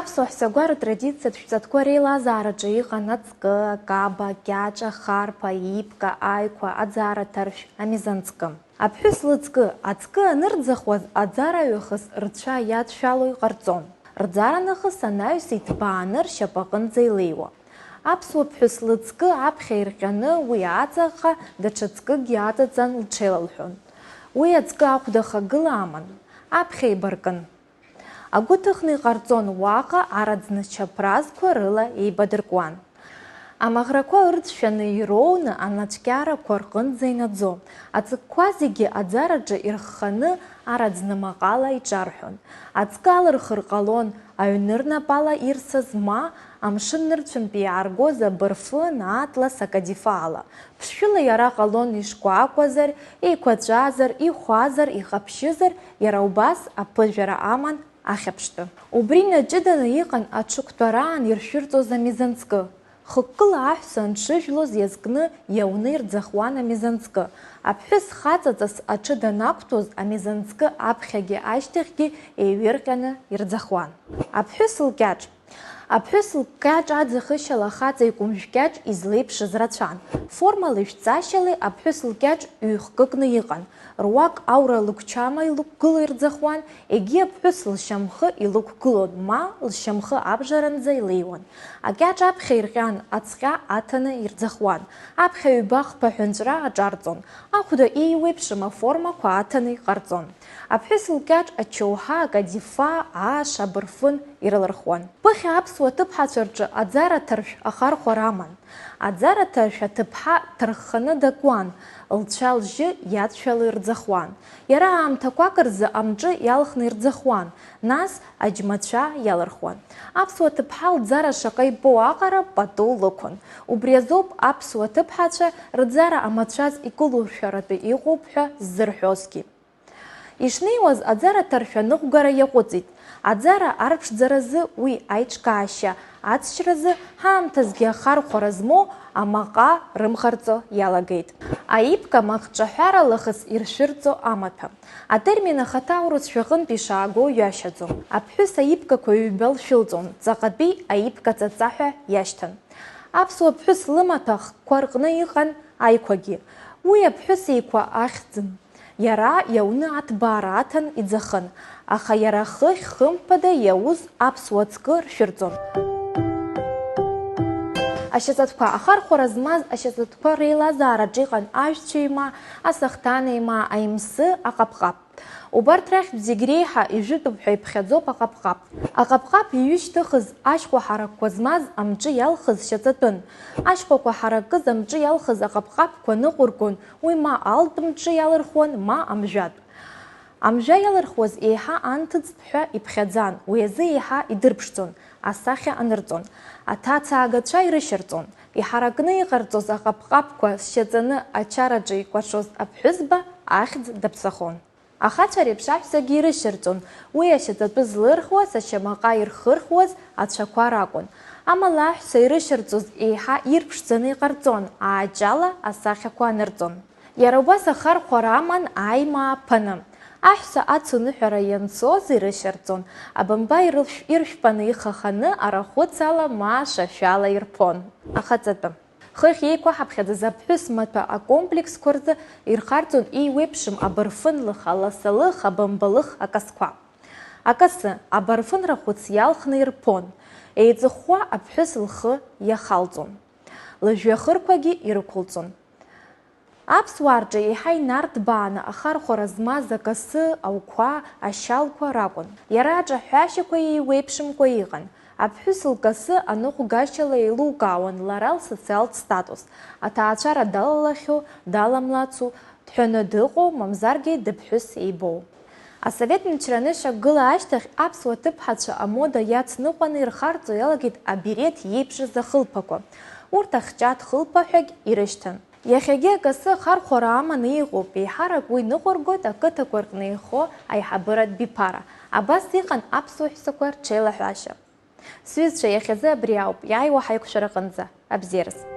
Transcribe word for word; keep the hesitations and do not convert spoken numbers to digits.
Аԥсуа ҳәсақәа рытрадициатә шәҵатәқәа реилазаараҿы иҟан аҵкы, акаба, акьаҿ, ахарԥа, аиԥка, аиқәа, аӡара ҭаршә, амизанҵкы. Аԥҳәыс лыҵкы, аҵкы анырӡахуаз аӡараҩахыс рцәа иадшәало иҟарҵон. Рӡара нахыс анаҩс иҭбааны ршьапаҟынӡа илеиуа. Аԥсуа ԥҳәыс лыҵкы аԥхьа ирҟьаны уи аҵаҟа даҽа ҵкыкгьы аҵаҵан лҽеилалҳәон. Уи аҵкы ахәда хагыла аман, аԥхьа еибаркын. Агәы ҭыхны иҟарҵон уаҟа араӡны чаԥразқәа рыла еибадыркуан. Амаӷрақәа ырӡшәаны ироуны анацәкьарақәа рҟынӡа инаӡо, аҵкқәа зегьы аӡараҿы ирхханы араӡны маҟала иҿарҳәон. Аҵкы алырхыр ҟалон аҩны рнапала ирсыз ма амшын нырцәынтәи иааргоз абырфын, атлас, акадифа ала. Ԥшшәыла иара ҟалон ишкәакәазар, еиқәаҵәазар, ихәазар, иҟаԥшьызар, иара убас аԥыжәара аман ахьаԥштәы. Убри наҷыданы иҟан аҽықәтәараан иршәырҵоз амизанҵкы. Хықәкыла аҳәса анҽыжәлоз иазкны иауны ирӡахуан амизанҵкы. Аԥҳәыс хаҵаҵас аҽы данақәтәоз, амизанҵкы аԥхьагьы ашьҭахьгьы еиҩырҟьаны ирӡахуан. Аԥҳәыс лкьаҿ. Аԥҳәыс лкьаҿ аӡахышьала ахаҵа икәымжә кьаҿ излеиԥшыз рацәан. Формалеи шәҵашьалеи аԥҳәыс лкьаҿ ҩ-хкыкны иҟан. Руак аура лыгәчама илықәгыло ирӡахуан, егьи аԥҳәыс лшьамхы илықәгылон, ма лшьамхы абжаранӡа илеиуан. Акьаҿ аԥхьа ирҟьан, ацҟьа аҭаны ирӡахуан. Аԥхьа ҩба хԥа ҳәынҵәра аҿарҵон. Ахәда еиуеиԥшым аформақәа аҭаны иҟарҵон. Аԥҳәыс лкьаҿ ачоуҳа, акадифа, аш, абырфын ирылырхуан. Ԥыхьа аԥсуа ҭыԥҳацәа рҿы аӡара ҭаршә ахархәара аман. Аӡара ҭаршә аҭыԥҳа дҭархханы дакуан, лцәа-лжьы иадшәало ирӡахуан. Иара аамҭақәак рзы амҿы иалхны ирӡахуан, нас аџьмацәа иалырхуан. Аԥсуа ҭыԥҳа лӡара шаҟа ибо аҟара пату лықәын. Убри азоуп аԥсуа ҭыԥҳацәа рӡара амацәаз икылуршәаратәы иҟоуп ҳәа ззырҳәозгьы. Ишнеиуаз аӡара ҭаршә аныҟәгара иаҟәыҵит. Аӡара арԥшӡаразы, уи аиҿкаашьа ацәшьразы ҳаамҭазгьы ахархәара змоу амаҟа рымхарҵо иалагеит. Аиԥка маҟҿаҳәара лахыс иршәырҵо амаҭәа. Атермин ахаҭа аурысшәа аҟынтә ишааго ҩашьаӡом. Аԥҳәыс аиԥкақәа ҩба лшәылҵон, ҵаҟатәи аиԥка ҵаҵа ҳәа иашьҭан. Аԥсуа ԥҳәыс лымаҭәа хкқәа рҟны иҟан аиқәагьы. Уи аԥҳәыс еиқәа ахьӡын. Иара иауны аҭбаара аҭан иӡахын, аха иара хыхь хымԥада иауз аԥсуа ҵкы ршәырҵон. Ашьаҵатәқәа. Ахархәара змаз ашьаҵатәқәа реилазаараҿ иҟан ажәцәеимаа, асахҭанеимаа, аимсы, аҟапҟап. Убарҭ рахьтә зегь реиҳа ижәытәуп ҳәа иԥхьаӡоуп аҟапҟап. Аҟапҟап иҩышьҭыхыз ашьхәа ҳаракқәа змаз амҿы иалхыз шьаҵатәын. Ашьхәақәа ҳаракыз амҿы иалхыз аҟапҟапқәа ныҟәыргон, уи ма алтә мҿы иалырхуан, ма амжәатә. Амжәа иалырхуаз еиҳа анҭыҵтә ҳәа иԥхьаӡан, уи азы еиҳа идырԥшӡон, асахьа анырҵон. Аҭацаагацәа ирышьарҵон. Иҳаракны иҟарҵоз аҟапҟапқәа шьаҵаны ачараҿы икәашоз аԥҳәызба ахьӡ даԥсахон. Ахацәа реиԥш аҳәсагьы ирышьарҵон, уи ашьаҵатәы злырхуаз, ашьамаҟа ирхырхуаз ацәақәа ракәын. Амала аҳәса ирышьарҵоз еиҳа ирԥшӡаны иҟарҵон, ааҷала асахьақәа анырҵон. Иара убас ахархәара аман аимаа ԥаны. Аҳәса ацуныҳәара ианцоз ирышьарҵон, абамба ирылшә-, иршәпаны ихаханы арахәыц ала ма ашашәала ирԥон. Ахаҵатәы. Хыхь еиқәаҳаԥхьаӡаз аԥҳәыс маҭәа акомплексқәа рзы ирхарҵон еиуеиԥшым абырфын лых, аласалых, абамбалых акасқәа. Акасы, абарфын рахәыц иалхны ирԥон. Еиҵыхәхәа аԥҳәыс лхы иахалҵон. Лыжәҩахырқәагьы ирықәылҵон. Аԥсуаа рҿы еиҳа инарҭбааны ахархәара змаз акасы, ауқәа, ашьалқәа ракәын. Иара аҿаҳәашьақәа еиуеиԥшымкәа иҟан. Аԥҳәыс лкасы аныҟәгашьала еилукаауан лара лсоциалтә статус. Аҭаацәара далалахьоу, даламлацу, дҳәаны дыҟоу, мамзаргьы дыԥҳәыс еибоу. Асовет мчра анышьақәгыла ашьҭахь аԥсуа ҭыԥҳацәа амода иацныҟәаны ирхарҵо иалагеит аберет иеиԥшыз ахылԥақәа. Урҭ ахҷаҭ хылԥа ҳәагь ирышьҭан. Иахьагьы акасы ахархәара аманы иҟоуп, еиҳарак уи ныҟәыргоит ақыҭақәа рҟны инхо аиҳабыратә биԥара. Абас иҟан аԥсуа ҳәсақәа рҽеилаҳәашьа. Сҩызцәа, иахьазы абри ауп, иааиуа ҳаиқәшәараҟынӡа. Абзиараз.